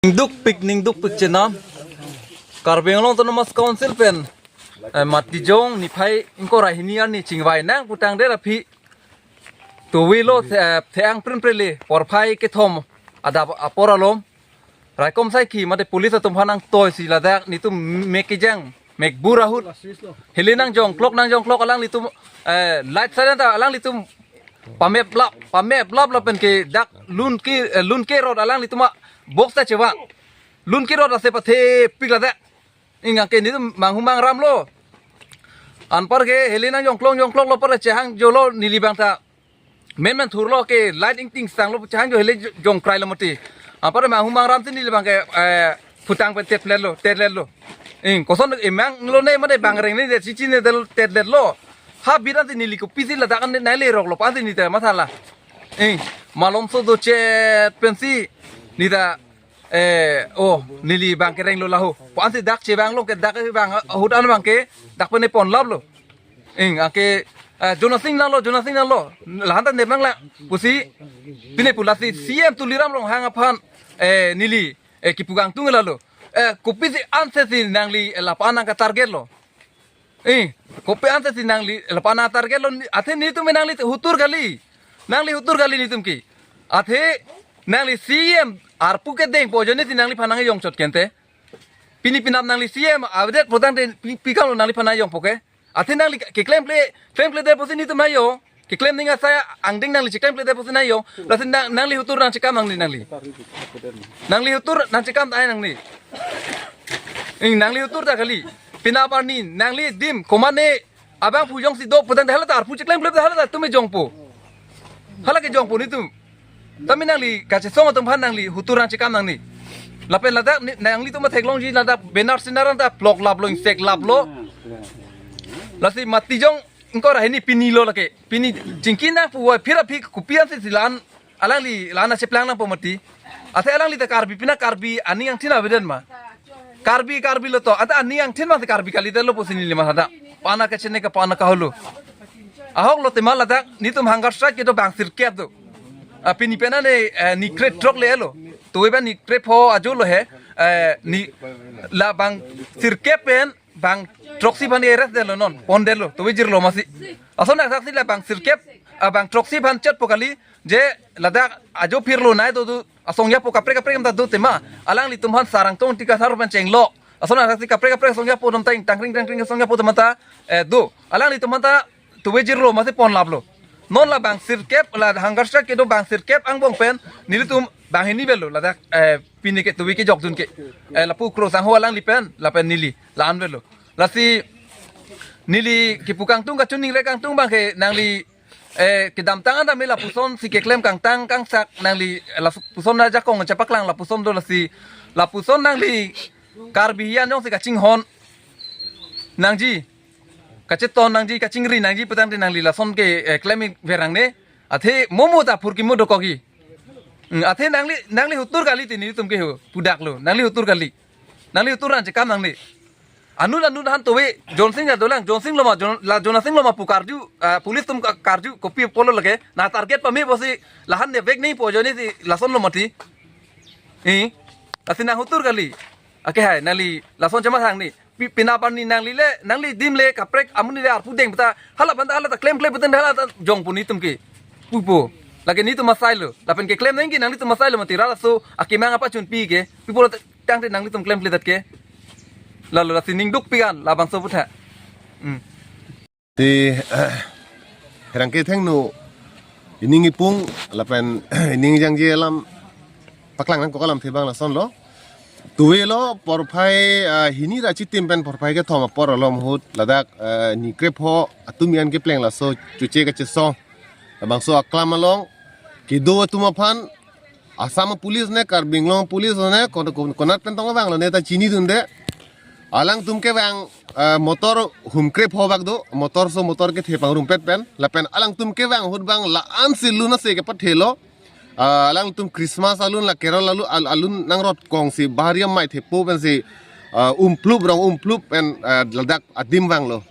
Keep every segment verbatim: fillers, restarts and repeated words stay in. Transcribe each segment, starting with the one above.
Ningdukpik, ningdukpik chenam. Karbi Anglong Autonomous Council pen, eh, Matijong niphai ingkoi ra hini arni chingvai nang putangdet aphi towilo the-, eh, the-ang prinprele porphai kethom adap apor alom raikom saikhi mate police atum aphan nangtoisi ladak netum mek kejang mek bur ahut hili nangjongklok, nangjongklok alanglitum, eh, light siren ta alanglitum pameplap, pameplap lapen ke dak lun ke, eh, lun ke rot alanglitum a box ta chevang. Lun ke rot ase pathepik ladak. Ing anke netum manghu mangram lo. Anpar ke hili nangjongklok, jongkloklo, par chehang jolo neli abang ta menmen thurlo ke light ingting sanglo, chehang jo hili jongkrailo mati. Anpar manghu mangram si neli abang ke, eh, phutang pen tetletlo, tetletlo. Ing koson emang lo ne mate bang reng ne chichi ne del tetletlo. Ha biran si neli kopisi ladak an nai leroklo pu ansi neta mathala. Ing malomso dochet pensi neta, eh, oh, neli abang kerenglo laho pu ansi dak chevanglo ke dak abang ahut an abang ke dak pen ponlaplo. Ing anke, eh, Jonasing nanglo, Jonasing nanglo. Lahan ta nep nanglang pusi pine pu lasi C M Tuliram Ronghang aphan, eh, neli, eh, kipu kangtung lalo. Eh, kopisi anse si nangli, eh, lapu-an nangkatargetlo. Eh, kopi anse si nangli lapu-an nangtargetlo, athe netum nangli hutur kali. Nangli hutur kali netum ke. Athe nangli C M arpu kedengpo ajoine si nangliphan nangjongchot kente. Pini penap nangli C M avedet putangte pi, pi kamlo nangliphan nangjongpo ke. Athe nangli keklemkle, klemkledet pusi netum nangjo. Keklem ning asai angdeng nangli cheklemkledet pusi nangjo. Lasi nang, nangli hutur nangchekam nangli, nangli. Nangli hutur nangchekam ta ai nangli. Ing nangli hutur ta kali. Penap arni nangli adim komatne abangphu jongsi do putangte hala ta arpu cheklemkle ta hala ta tumi jongpo. Hala kejongpo netum. Tame nangli kachesong atum aphan nangli hutur nangchekam nangli. Lapen ladak ni, nanglitum atheklongji ladak banner senar an ta ploklaplo, ingseklaplo. Lasi Matijong ingkoi ra hini pinilo lake. Pini chingki nang puvoiphit aphi kopi ansi si la-an alangli la-an acheplang nangpo mati. Athe alangli ta Karbi pina Karbi aning angthin avedet ma. Karbi, Karbi lo to. Ata aning angthin ma si Karbi kalidetlo pusi neli mathada. Pana kachene ka pana kaholo. Ahok lote ma ladak netum hunger strike kedo bang sirkep do. Ah, pini pena ne, eh, ni krethrok le-etlo. Tove ba ni krepho ajo lo he. Eh, ni la bang sirkep pen bang throksi aphan arrest detlo non, pondetlo, tove jirlo masi. Ason asaksi la bang sirkep, ah, bang throksi aphan chetpo kali, je ladak ajo phirlo nai do do, asong yapo kaprek kaprek ta do tema, alanglitum aphan sarang tong tika sar pen chenglo. Ason asaksi kaprek kaprek asong yapo dam ta ingtangring tangring asong yapo dam ta, eh, do. Alanglitum aphan ta tove jirlo masi ponlaplo. Non la bang sirkep, la hunger strike kedo bang sirkep angbong pen, nelitum bang hini avelo, ladak, eh, pini ke tove kejokdun ke. Eh, lapu Krosangho alangli pen, lapen neli, la-an avelo. Lasi neli kipu kangtung kachiningri kangtung abang ke nangli, eh, kedamtang an tame lapuson si keklem kangtang kangsak nangli, eh, lapuson ajakong chepaklang lapuson do lasi lapuson nangli Karbi hiyan jongsi kachinghon nangji, kacheton nangji, kachingri nangji putangte nangli lason ke, eh, klem verang ne. Athe momo ta phurkimo dokokji. Hmm, athe nangli, nangli hutur kali ti netum ke ho, pudaklo, nangli hutur kali. Nangli hutur nangchekam nangli. Anut anut han tove, Jonsing ya dolang, Jonsing lo ma, Jon-, la Jonasing lo ma pu karju, ah, police atum ka-, karju, kopi apotlo lake, nangtarget pame pusi, la-an ne vek nangpo ajoine si, lason lo mati. Eh, lasi nang hutur kali. Ake hai, nangli, lason chama sang ni. Pi, penap arni nangli le, nangli adim le, kaprek amonit le arpu deng peta, hala aphan ta, hala ta klemkle peta, hala ta jongpo netum ke. Pupo. Lake netum asailo. Lapen keklem nangji nanglitum asailo mati, rat aso akemang apachunpi ke. Pupo lo tangte nanglitum klemkledet ke. Lalo lasi ningdukpik an, labangso aphuthak. Hmm. Ti, herang ke thengno, ining ipung, lapen, ining jangje alam, paklang nangkok alamthe abang lasonlo. Tove lo, porphai, ah, hini ra chitim pen porphai kethom apor alom ahut, ladak, ah, ni krepho, atum an kepleng laso, chuche kachesong. Labangso aklam along, kedo atum aphan, Assam police ne, Karbi Anglong police ne, kon-, kon-, konat pen tong vanglo ne ta chinidunde. Alangtum kevang, eh, motor hum krepho bak do, motor so motor kethe pangrumpet pen, lapen alangtum kevang ahut abang la-an si lun ase kepathelo. Ah, alangtum Christmas alun la Kerala alu-, al-, alun nangrot kongsi bahari amei thepo pensi, ah, umplup rong umplup pen, ah, ladak adim vanglo.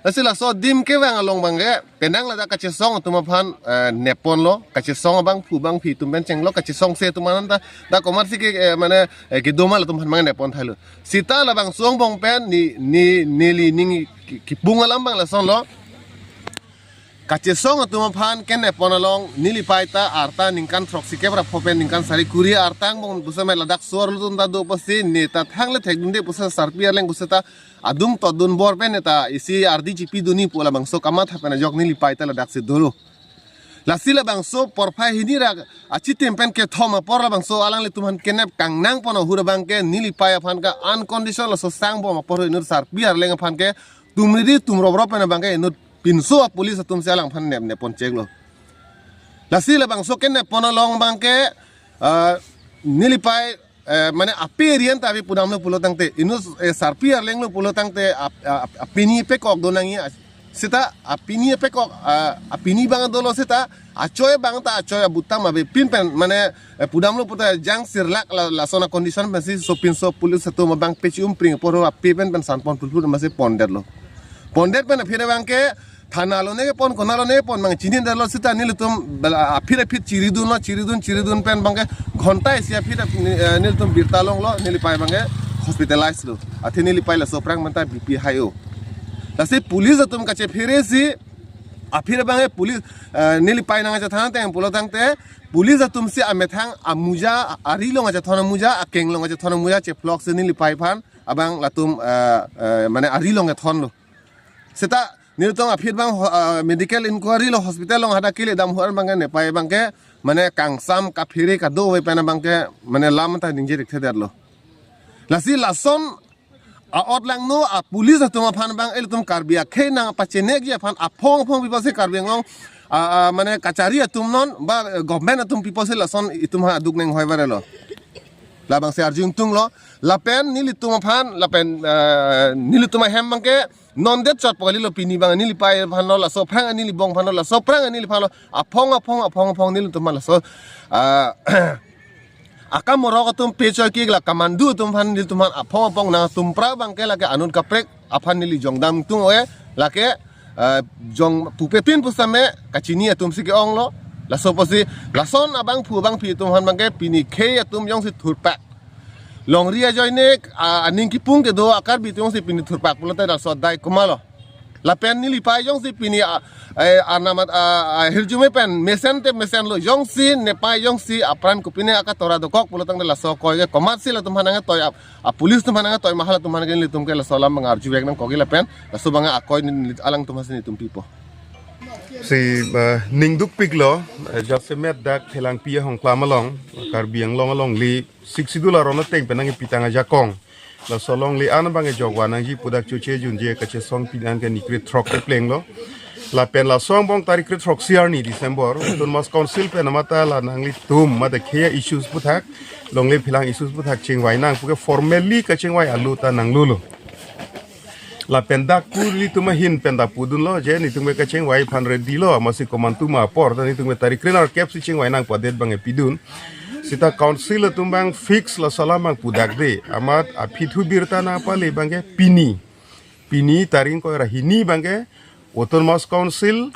Lasi laso adim kevang along abangke penang ladak kachesong atum aphan eh, nepponlo, kachesong abangphu abangphi atum pen chenglo, kachesongse atum aphan ta, ta komatsi ke eh, mane eh, kedoma latum aphan abang neppon thailo. Seta labangso angbong pen ne ne neli ning ki- kipung alam abang lasonlo. Kachesong atum aphan keneppon along nelipei ta arta ningkan throksi kep ra pho pen ningkan sari kuri arta angbong pusitame ladak so-arlo atum ta do pusi ne ta thangle thekdunde pusi sarpi arleng pusita adung todun bor pen ne ta isi ardi chipidunji pu labangso kamatha pen ajok nelipei ta ladaksi dolo. Lasi labangso porphai hini ra achitim pen kethom apor labangso alanglitum aphan kenep kangnangpon ahut abangke nelipei aphan ke unconditional laso sangbom apor inut sarpi arleng aphan ke tumriri tumroprop pen abangke inut pinso a police atumsi alangphan nep neppon cheklo. Lasi labangso keneppon along abangke ah, nelipei eh, mane ape rian ta ape pudamlo pulo tangte inut eh, sarpi arlenglo pulo tangte ap- ap- apini pekok donangji. Seta apini pekok ah, apini abang dolo seta achoi abang ta achoi abutam abepin pen mane eh, pudamlo puta jang sirlak la, lason a condition pensi sopinso police atum abang pechi umpring apor ape pen pen sanpon pulpul masi pondetlo. Pondet pen aphi abangke thana lone kepon kona lone kepon abang chinidetlo seta nelitum bela aphi aphi chiridunlo, chiridun chiridun pen abangke ghonta isi aphi eh, nelitum birta longlo, nelipei abangke hospitalize lo. Athe nelipei laso aphrang menta B P high o. Lasi police atum kachepheresi aphi abangke police eh, nelipei nangchethan ateng pulo tangte police atumsi amethang amuja ari along achethon amuja akeng along achethon amuja cheploksi nelipei aphan abang latum eh, eh, mane ari along ethonlo. Seta nelitum aphi abang ho- ah, medical inquiry lo hospital along hadak kele dam huan abangke nepei abangke mane kangsam kaphere kadokave pen abangke mane lam ta ningje rik thedetlo. Lasi lason a-ot langno a police atum aphan abang ilitum Karbi akhei nangpachiniji aphan aphong aphong piposi Karbi Anglong ah, ah, mane kachari atum non ba eh, government atum piposi lason itum ha aduk neng hoi varelo. Labangsi arju ingtunglo lapen nelitum aphan lapen eh, nelitum ahem abangke non det chot po kalilo pini abang nelipei aphanlo laso aphrang nelibong aphanlo laso aphrang neliphanlo aphong aphong aphong aphong nelitum aphan laso ah, akam morok atum pechoi kik la kamandu atum aphan nelitum aphan aphong aphong nangtumpra abangke lake anut kaprek aphan neli jongdam tung oe lake ah, jong pupe pin pusitame kachini atumsi ke-onglo. Laso pusi lason abangphu abangphi atum aphan abangke pini khei atum jongsi thurpak longri ajoine ah, aning kipung kedo a Karbi atum jongsi pini thurpak pulote laso adai komatlo. Lapen nelipei jongsi pini ah, eh, anamat ah, ah, hirjume pen mesen te mesenlo jongsi nepei jongsi apran kopine akatora dokok pulo tangte laso akoi ke komatsi latum aphan nangtoi ap- a police atum aphan nangtoi ma halatum aphan ke nelitum ke laso alam abang arjuvek nangkokji lapen laso abang akoi ne- alangtum aphansi nelitum pipo. Si eh, ningdukpiklo eh, jasemet dak Phelangpi ahongklam along Karbi Anglong along li Sixth Schedule aron ateng pen nangkepitang ajakong laso along li an abang ejok vannangji pu dak choche junje kachesong pini an ke ni kre throk keplenglo. Lapen laso angbong tarik kre throksi arni December Autonomous Council pen amata la nanglitum mate khei a-issues aphuthak longle phelang issues aphuthak chingvai nang puke formally kachingvai alu ta nanglulo. Lapen dak pu nelitum ahin pen ta pudunlo je nelitum ke kachingvai aphan ready lo, amatsi komantu ma apor ta nelitum ke tarik krenerkep si chingvai nang pu adet abang epidun. Seta council atum abang fix laso alam abang pudakde. Amat aphi thu birta nangpale abangke pini. Pini tarik ingkoi ra hini abangke Autonomous Council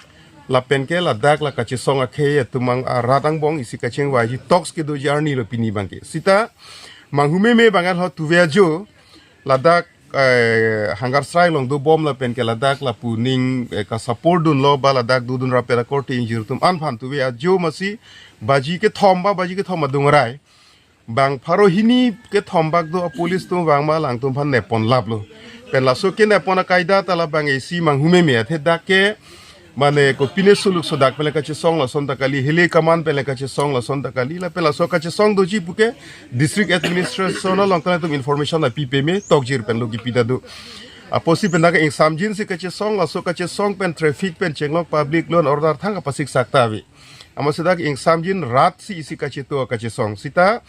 lapen ke ladak la kachesong akhei atum abang arat angbong isi kachingvaiji talks kedoji arni lo pini abangke. Seta manghumeme abang alho tuve ajo ladak eh, Hangarsrai along dobom lapen ke ladak lapu ning eh, ka support dunlo ba ladak dodun rapet akorte ingjir atum an aphan tuve ajo masi baji kethom ba baji kethom adung rai. Bang pharo hini kethom bak do a police atum vang ma alangtum aphan nepponlaplo. Pen laso keneppon akaida ta labang isi manghumeme athe dak ke mane kopine suluk sodak pen le kachesong lason ta kali, hile kaman pen le kachesong lason ta kali, lapen laso kachesong doji puke district administration along ta latum information ta pipeme tokjir pen lo kipi ta do. Apotsi pen dak ingsamjinsi kachesong, laso kachesong pen traffic pen chenglok public law and order thang kapasik sak ta ave. Amatsi dak ingsamjin rat si isi kacheto kachesong. Seta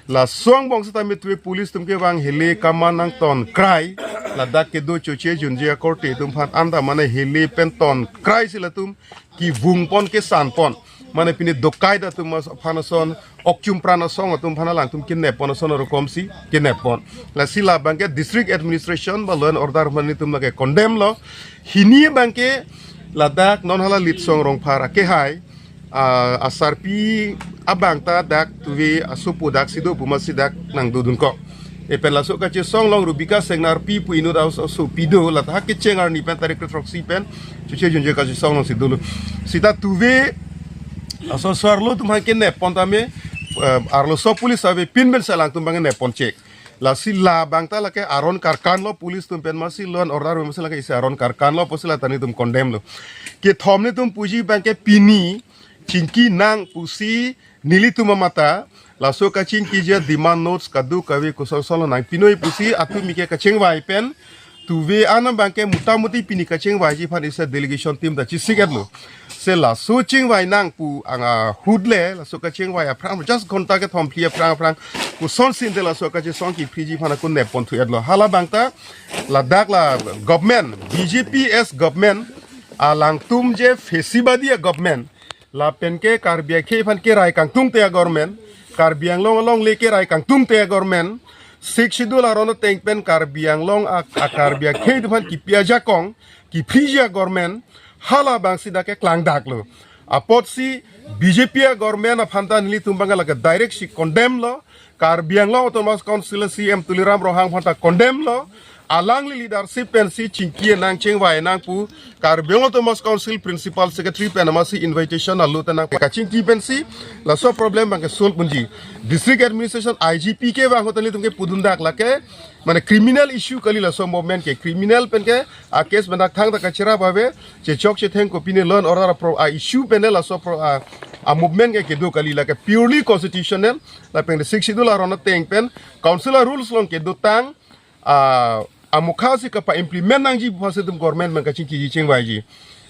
laso angbong seta mitwe police atum kevang hile kaman nangtonkrai. Ladak kedo choche junje akorte atum aphan anta mane hile pen tonkrai si latum kevungpon kesanpon. Mane pini dokai atum aphan ason, okchum pran asong atum aphan alangtum kinep pon ason arukom si kinep pon. Lasi labang ke district administration ba law and order mane atum lake condemn lo. Hini abang ke ladak non hala Litsong Rongphar akehai, ah, asarpi abang ta dak tuve asopo dak si do pu masi dak nangdodun ko. Lapen laso kachesong along Rubika Sengnarpi pu inut aso asopi do, la ta kecheng arni pen tarik kre throksi pen choche junje kachesong along si dolo. Sita tuve aso arlo atum aphan kinep pon tame, eh, arloso police ave pin pen si alangtum abang nep pon chek. Lasi labang ta lake aron karkan lo police atum pen masi law and order masi lake isi aron karkan lo pusi la ta nelitum condemn lo. Kethom nelitum puji abang ke pini chingki nang pusi nelitum amata laso kachingkiji a-demand notes kadokave koson koson lo nangpinoi pusi atum mi ke kachingvai pen tuve an abang ke mutamuti pini kachingvaiji aphan isi delegation team ta chesik-et lo. Se laso chingvai nang pu ang ahut le laso kachingvai aphrang just ghonta kethom phli aphrang aphrang koson sinte laso kachesong kiphriji aphan ako nep pon thu-et lo. Halabang ta ladak la government, B J P as government, alangtum je fascistbadi a-government, lapen ke Karbi akhei aphan kerai kangtungte a-government, Karbi Anglong alongle kerai kangtungte a-government, Sixth Schedule aron ateng pen Karbi Anglong a, a Karbi akhei atum aphan kipi ajakong kiphriji a-government, halabang si dak ke klangdak lo. Apotsi B J P a-government aphan ta nelitum abang lake direct si condemn lo, Karbi Anglong Autonomous Council C E M Tuliram Ronghang aphan ta condemn lo, alangli leadership pen si chingki nang chingvai nang pu Karbi Anglong Autonomous Council Principal Secretary pen masi invitation alo ta nang kachingki pen si laso problem abang ke solve unji. District Administration I G P kevang ahut ta nelitum ke pudun dak lake, mane criminal issue kali laso movement ke, criminal pen ke a-case pen dak thangta kachera bave, chechok chetheng kopine law and order a pro, a-issue pen le laso pro, a, a-movement ke kedo kali, lake purely constitutional, lapen Sixth Schedule aron ateng pen council a-rules along kedotang, a, amokha si kapa-implement nangji pu aphan si nelitum government abang kachingkiji chingvaiji.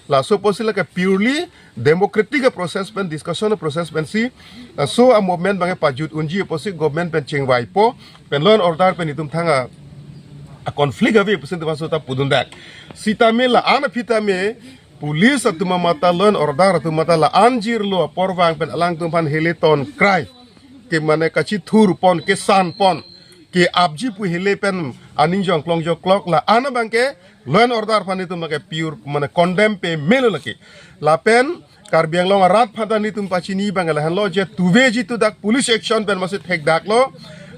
Laso pusi lake purely democratic a-process pen, discussion a-process pen si, laso a-movement abang pajut unji pusi government pen chingvaipo, pen law and order pen itum thang a, a-conflict ave pusi nelitum laso ta pudun dak. Sitame la-an aphi tame police atum amata law and order atum amata la-an jirlo apor vang pen alangtum aphan hele ton krai, ke mane kachithur pon, kesan pon, ke-apji pu hele pen aning jongklong jongklok, la-an abang ke law and order aphan nelitum lake pure mane condemn pame lo lake. Lapen Karbi Anglong arat aphan ta nelitum pachini abang lahenlo je tuve jitu dak police action pen masi thekdak lo.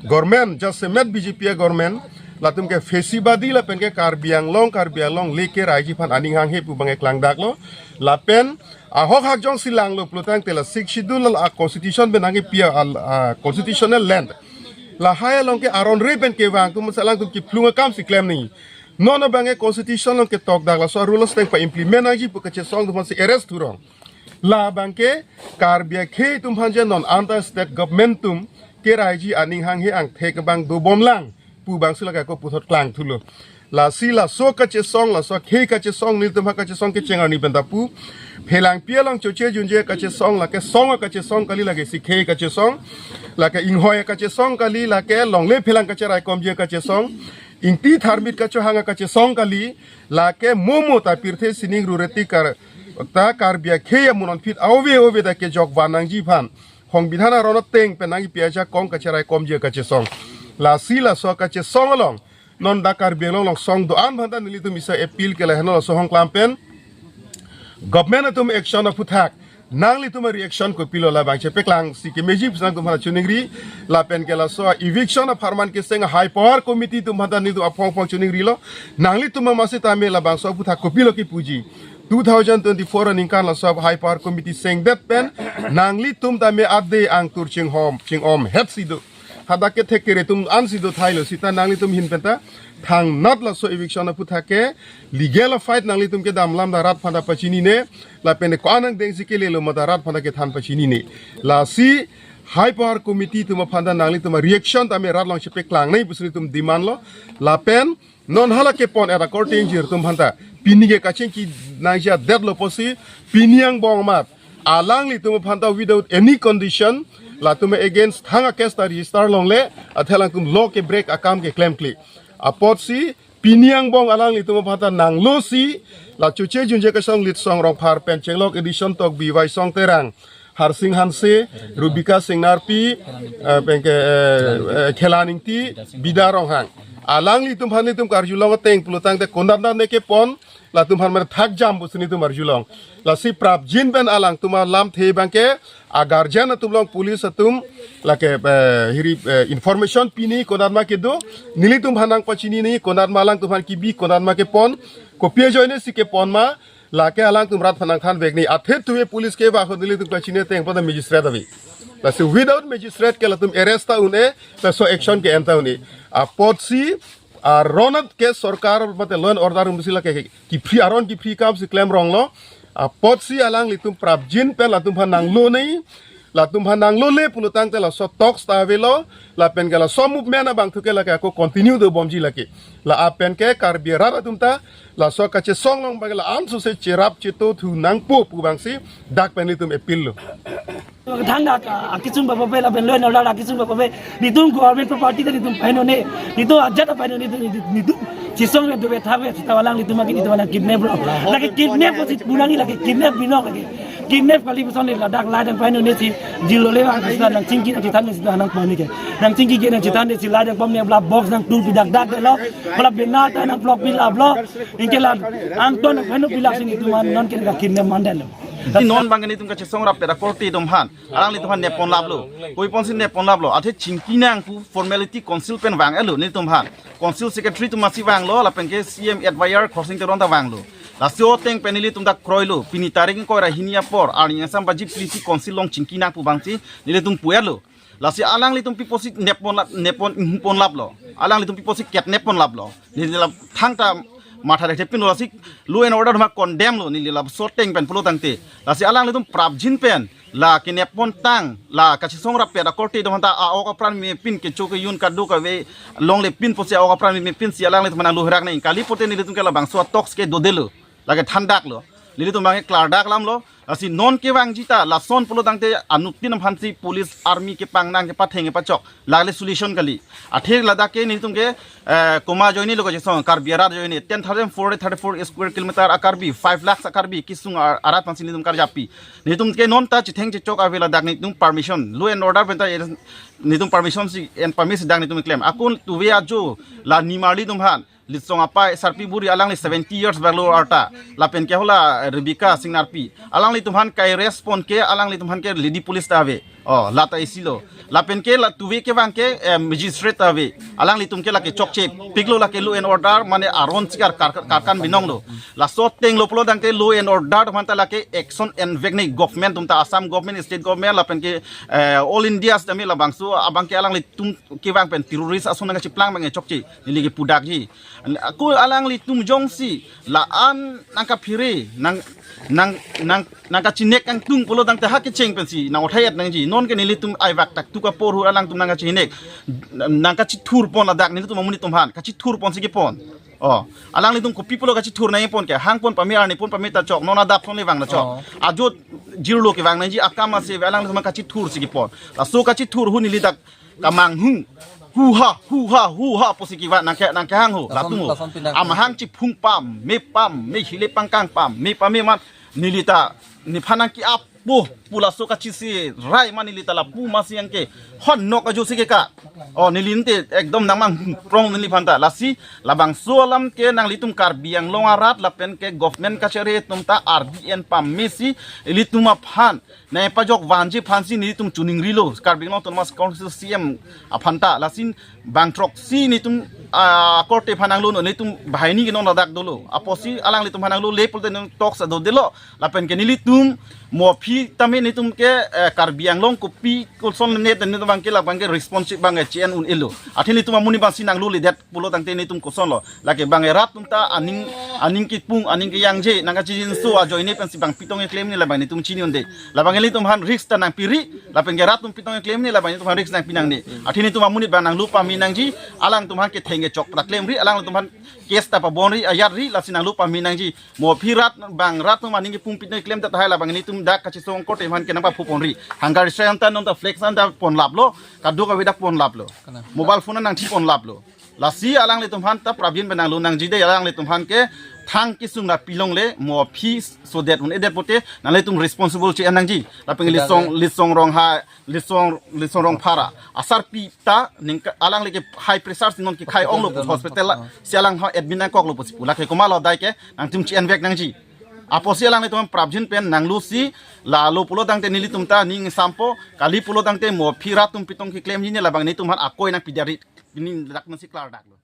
Government, jasemet B J P a-government, latum ke fascistbadi lapen ke Karbi Anglong, Karbi Anglongle keraiji aphan aning hanghe pu abang klangdak lo. Lapen ahok hak jongsi langlo pulotangte la Sixth Schedule la constitution pen nangkepi a, a constitutional land, lahai along ke aron re pen kevang atum masi alangtum kephlung akam si klem nangji. Non abang ke constitution along ketok dak laso a-rules ateng pa-implement nangji pu kachesong atum aphan si arrest thurong. Labang ke Karbi akhei atum aphan je non anta state government atum keraiji aning hanghe angthek abang dobomlang pu abang si lake ako puthot klang thulo. Lasi laso kachesong, laso akhei kachesong, nelitum ha kachesong kecheng arni pen ta pu, phelangpi along choche junje kachesong, lake song a-kachesong kali, lake isi khei kachesong, lake inghoi a-kachesong kali, lake longle phelang kacheraikomji a-kachesong, ingti tharmit kachohang a-kachesong kali, lake momo ta pirthe sining rureti kar ta Karbi akhei amononphit ave ave ta kejok van nangji aphan, hongbidhan aron ateng pen nangkepi ajakong kacheraikomji a-kachesong. Lasi laso kachesong along non dak Karbi Anglong along song do-an aphan ta nelitum isi appeal ke lahenlo, laso ahong klam pen government atum action aphuthak nanglitum a-reaction kopilo, labang chepeklang si kemeji pu nangtum aphan chiningri. Lapen ke laso eviction apharman keseng high power committee atum aphan ta nelitum aphong aphong chiningrilo. Nanglitum amatsi tame labangso aphuthak kopilo kipuji. Two thousand twenty-four aningkan laso high power committee sengdet pen nanglitum tame ade angtur chinghom chingom het si do. Hadak kethek kere atum an si do thailo, sita nanglitum ahin pen ta thangnat laso eviction aphuthak ke legal fight nanglitum kedam alam ta rat aphan ta pachinine, lapen ko-an angdeng si kelelo ma ta rat aphan ta kethan pachinine. Lasi high power committee atum aphan ta nanglitum a-reaction tame rat along chepeklang nangji pusi nelitum demand lo. Lapen non hala kepon era korte ingjir atum aphan ta pini ke kachingki nangji adet lo pusi, pini angbong amat alanglitum aphan ta without any condition latum against thang a-case ta register longle, athe alangtum law ke break akam ke klemkle. Apotsi pini angbong alanglitum aphan ta nanglo si la choche junje kachesong Litsong Rongphar pen Chenglok Addition Tokbi Waisong Terang Harsing Hanse, Rubika Singnarpi, eh, penke, eh, eh, Khelan Ingti, Bida Ronghang. Alanglitum aphan nelitum karjulong ateng pulotangte konatma neke pon, latum aphan mane thakjam pusi nelitum arjulong. Lasi prapjin pen alangtum alamthe abangke, a guardian atum along police atum, lake, eh, hiri, eh, information pini konatma kedo, nelitum aphan nangpachinine, konatma alangtum aphan kebi, konatma kepon, kopi ajoine si kepon ma, lake alangtum rat aphan nangthanvekne, athe tuve police kevak ahut nelitum kachini ateng pada magistrate ave. Lasi without magistrate ke latum arrest ta un-e, laso action ke-en ta un-e. Apotsi, aron ke sorkar mate law and order atum si lake kepri aron kepri akam si klem ronglo. Apotsi alanglitum prapjin pen latum aphan nanglone, latum aphan nanglole pulotangte laso talks ta avelo, lapen ke laso movement abang thu ke lake ako continue dobomji lake. La-an pen ke Karbi arat atum ta laso kachesong along abang la-an sose cherap chetongthu nangpo pu abangsi dak pen nelitum appeal lo. Thangta akisung papape lapen law and order akisung papape. Nelitum government property ta nelitum painone. Nelitum ajat painone nelitum, nelitum chesong pen dove thave seta alanglitum aki nelitum alang kidnap lo. Lake kidnap pusi pu nangji, lake kidnap binong lake. Kidnap kali puson le ladak ladak painone si jilo le bang seta nangchingki nangchethan seta nangpon ke. Nangchingki ke nangchethan si ladak pom ne bla box nangtulpi dakdak lo. Bla bena ta nangplokpi la blo. Anke la angton nangpainopilak si nelitum non ke kidnap mandetlo. Ti non abang nelitum kachesong rapet akorte atum aphan, alanglitum aphan neppon laplo. Kopi apotsi neppon laplo? Athe chingki nang pu formality council pen vang-etlo nelitum aphan. Council secretary atum masi vanglo, lapen ke C M advisor Khorsing Teron ta vanglo. Laso ateng pen nelitum dak kroilo, pini tarik ingkoi ra hini apor, arni angsam baji phli si council along chingki nang pu abangsi nelitum pu-etlo. Lasi alanglitum pi apotsi neppon lap, neppon, ingpon laplo? Alanglitum pi apotsi kidnap pon laplo? Neli la thangta matha thekthe pinlo, lasi law and order ma condemn lo neli laso ateng pen pulotangte. Lasi alanglitum prapjin pen la keneppon tang, la kachesong rapet akorte atum aphanta a-ok apran mepin, kecho kejun kadokave longle pin pusi a-ok apran mepin si alanglitum aphan nanglo herak nang. Kali pote nelitum ke labangso a-talks ke dodelo. Lake thandaklo. Nelitum abang klardak lamlo. Lasi non kevangji ta lason pulotangte anuttin aphansi police army kepang nang kepatheng kepachok. Lale solution kali. Athe ladak ke nelitum ke, eh, komat ajoine lo kachesong, Karbi arat ajoine, ten thousand four hundred thirty-four square kilometer a-Karbi, five lakhs a-Karbi kesung ar-, arat aphansi nelitum karjapi. Nelitum ke non ta chetheng chechok ave ladak nelitum permission, law and order pen ta nelitum permission si en permit si dak nelitum klem. Ako tuve ajo la nimarli atum aphan, Litsong apai, sarpi buri alangli seventy years bak lo arta. Lapen ke hala Rebecca Singnarpi. Alanglitum aphan ke-arrest pon ke, alanglitum aphan ke lady police ta ave. Oh, la ta isi lo. Lapen ke la tuve kevang ke, eh, magistrate ta ave. Alanglitum ke lake chokche piklo, lake law and order mane aron chikar kar, kar, karkan binong lo. Laso ateng lo pulotangte law and order atum aphanta lake action envekne government atum ta, Assam government, state government lapen ke, eh, all India sitame labangso abang ke alanglitum kevang pen terrorist ason nangkachiplang abang chokche. Neli kepudakji. Ako alanglitum jongsi la-an nangkaphere, nang, nang, nang, nangkachinek angtung pulotangte ha kecheng pensi nang-othai-et nangji. Non ke nelitum aivak taktuk apor ahut alangtum nangkachinek, nangkachithur pon ladak nelitum amonit atum aphan, kachithur ponsi kepon. Oh, alanglitum kopi pulo kachithur nangpon ke, hang pon pame, arni pon pame ta chok, non adap pon le vang ta chok. Oh. Ajo jirlo kevang nangji, akam ase alanglitum kachithur si kepon. Laso kachithur ahut neli dak kamang hu, hu ha, hu ha, hu ha pusi kevan nangke, nangkehang ho, lason, latum ho. Lason pinang. Amahang chiphung pame pame, hile pangkang pame pame amat neli ta nephan nangke-ap po pu laso kachisi rai amat neli ta lapu masi yang ke hon nok ajo si keka. Oh, neli ante ekdom nangmang prong neli aphanta. Lasi labangso alam ke nanglitum Karbi Anglong arat lapen ke government kachari atum ta ardi en pame si ilitum aphan nangpajok vanji aphansi nelitum chiningrilo, Karbi Anglong Autonomous Council C M aphanta. Lasi bang throksi nelitum, ah, korte aphan nanglo, nelitum banghini ke non ladak dolo. Apotsi alanglitum aphan nanglole pulote nelitum talks ta dodelo. Lapen ke nelitum mo aphi tame nelitum ke, eh, Karbi Anglong kopi koson ne nelitum abang ke labang ke responsive abang ke chien un-elo. Athe nelitum amonit abangsi nangloledet pulotangte nelitum kosonlo? Lake bang rat atum ta aning, aning kipung, aning keyangje, nangkachingjinso ajoine pensi bang pitong keklemne labang nelitum chini un-e. Labang nelitum aphan risk ta nangpiri, lapen ke rat atum pitong keklemne labang nelitum aphan risk nangpi nangne. Athe nelitum amonit abang nanglo pame nangji, alangtum aphan ketheng kechok ta klemri, alangtum aphan case ta pabonri, ayatri, lasi nanglo pame nangji. Mo aphi rat bang rat atum aning kipung pitong keklem tahai labang nelitum dak kachesong korte aphan ke nangpaphu ponri. Hunger strike anta non ta flex anta pon laplo, kadokave dak pon laplo. Kana? Mobile phone nangthi pon laplo. Lasi alanglitum aphanta prapjin pen nanglo nangji dei, alanglitum aphan ke thang kesung ra pilongle mo aphi sodet un-edet pote nanglitum responsible che-en nangji. Lapen Lisong, Lisong Ronghang, Lisong, Lisong Rongphar asarpi ta ning alangli ke high pressure si non kekhai onglo pu hospital si alang ha admit nangkoklo pusi pu lake komatlo dai ke nangtum che-envek nangji. Apotsi alanglitum prapjin pen nanglusi lalo pulo tangte nelitum ta ning sampo, kali pulo tangte mo aphi rat atum pitong keklemji ne labang netum aphan akoi nangpidari, pini dak nangsi klardaklo.